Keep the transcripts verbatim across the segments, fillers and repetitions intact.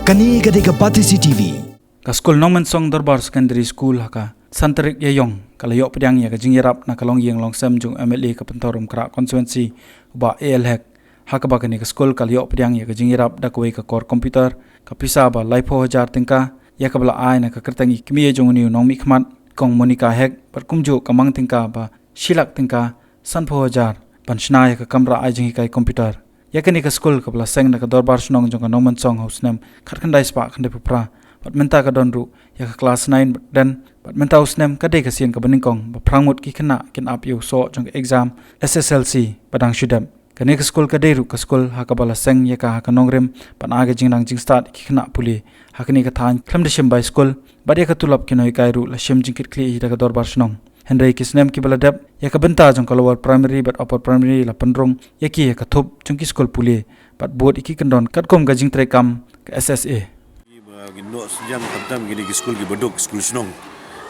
Kane ka dei ka Batesi T V. Ka skul Nongmensong Dorbar Secondary School ha ka san tarik Ïaïong ka la ïoh pdiang ïa ka jingïarap na ka longïing longsem jong u M L A ka Pynthorumkhrah Constituency, u Bah A L Hek. Ha kaba kane ka skul ka la ïoh pdiang ïa ka jingïarap da kawei ka kor computer, ka pisa ba laiphew hajar tyngka, ïa kaba la ai na ka kyrteng i kmie jong une u nongmihkhmat, Kong Monica Hek, bad kumjuh ka mang tyngka ba shi lak tyngka, sanphew hajar, ban shna ïa ka kamra ai jinghikai computer. Ïa kane ka skul kaba la seng da ka Dorbar Shnong jong ka Nongmensong ha u snem khatkhyndai spah khyndaiphew phra, bad mynta ka don ruh ïa ka klas nine bad ten, bad mynta u snem ka dei ka sien kaba nyngkong ba phra ngut ki khynnah kin ap ïa u soh jong ka exam S S L C ba dang shu dep. Kane ka skul ka dei ruh ka skul ha kaba la seng ïa ka ha ka nongrim ban ai ka jingnang jingstad ïa ki khynnah pule ha kane ka thaiñ, khlem da shim bai skul, bad ïa ka tulop ki nonghikai ruh la shim jingkitkhlieh hi da ka Dorbar Shnong. Hynrei ki snem kiba la dep, ïa ka bynta jong ka lower primary bad upper primary la pynrung ïa ki ïa ka thup jong ki skul pule, bad bud ïa ki kyndon katkum ka jingtreikam ka S S A. Ba ngin noh synñiang khamtam kine ki skul kiba duk, skul shnong.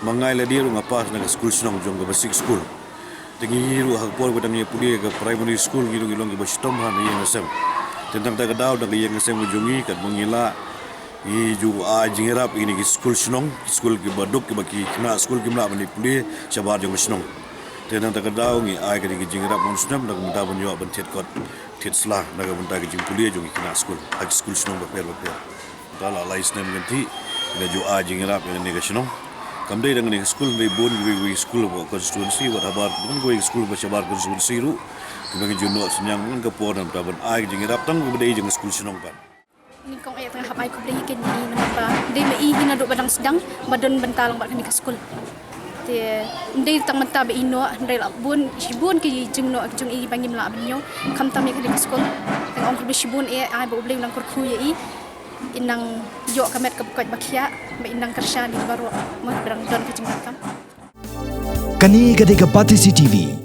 Ma nga lade ruh nga pass na ka skul shnong jong ka basic school. Te ngi ruh ha ka por ba dang ïa pule ka primary school ngi ruh ngi long kiba shitom ha na ïing ha sem. Te tang ta ka daw na ka ïing ha sem ka jong ngi katba ngi lah, ngi ju ai jingïarap ïa kine ki skul shnong, ki skul kiba duk kiba ki khynnah skul kim lah ban ïa pule shabar jong ka shnong. Te tang ta ka daw ngi ai kane ka jingïarap man snem na ka bynta ban ïoh ban thied kot thied sla na ka bynta ka jingpule jong ki khynnah skul ha ki skul shnong bapher bapher. Te la lai snem kynthih ngi la ju ai jingïarap ïa kane ka shnong. Kam dei tang kane ka skul, dei bun kiwei kiwei ki skul ba constituency, wat habar bun kiwei ki skul ba shabar constituency ruh kiba ngi ju noh synñiang man ka por na ka bynta ban ai ka jingïarap tang kaba dei jong ka skul shnong pat. Nyngkong eh tang hap ai khublei ïa kine namar ba dei ma i hi naduh ba dang sdang ba don bynta lang bad kane ka skul. Te ym dei tang mynta ba i noh, hynrei la bun shibun ki jingnoh ki jong i ba ngim lah ban ñiew, khamtam ïa kane ka skul. Te nga ong khublei shibun eh, ai ba U Blei u nang kyrkhu ïa i, i nang ïoh ka met kaba koit ba khiah, ba i nang kyrshan ïa baroh, mo ba dang don ka jingdonkam. Kane ka dei ka Batesi T V.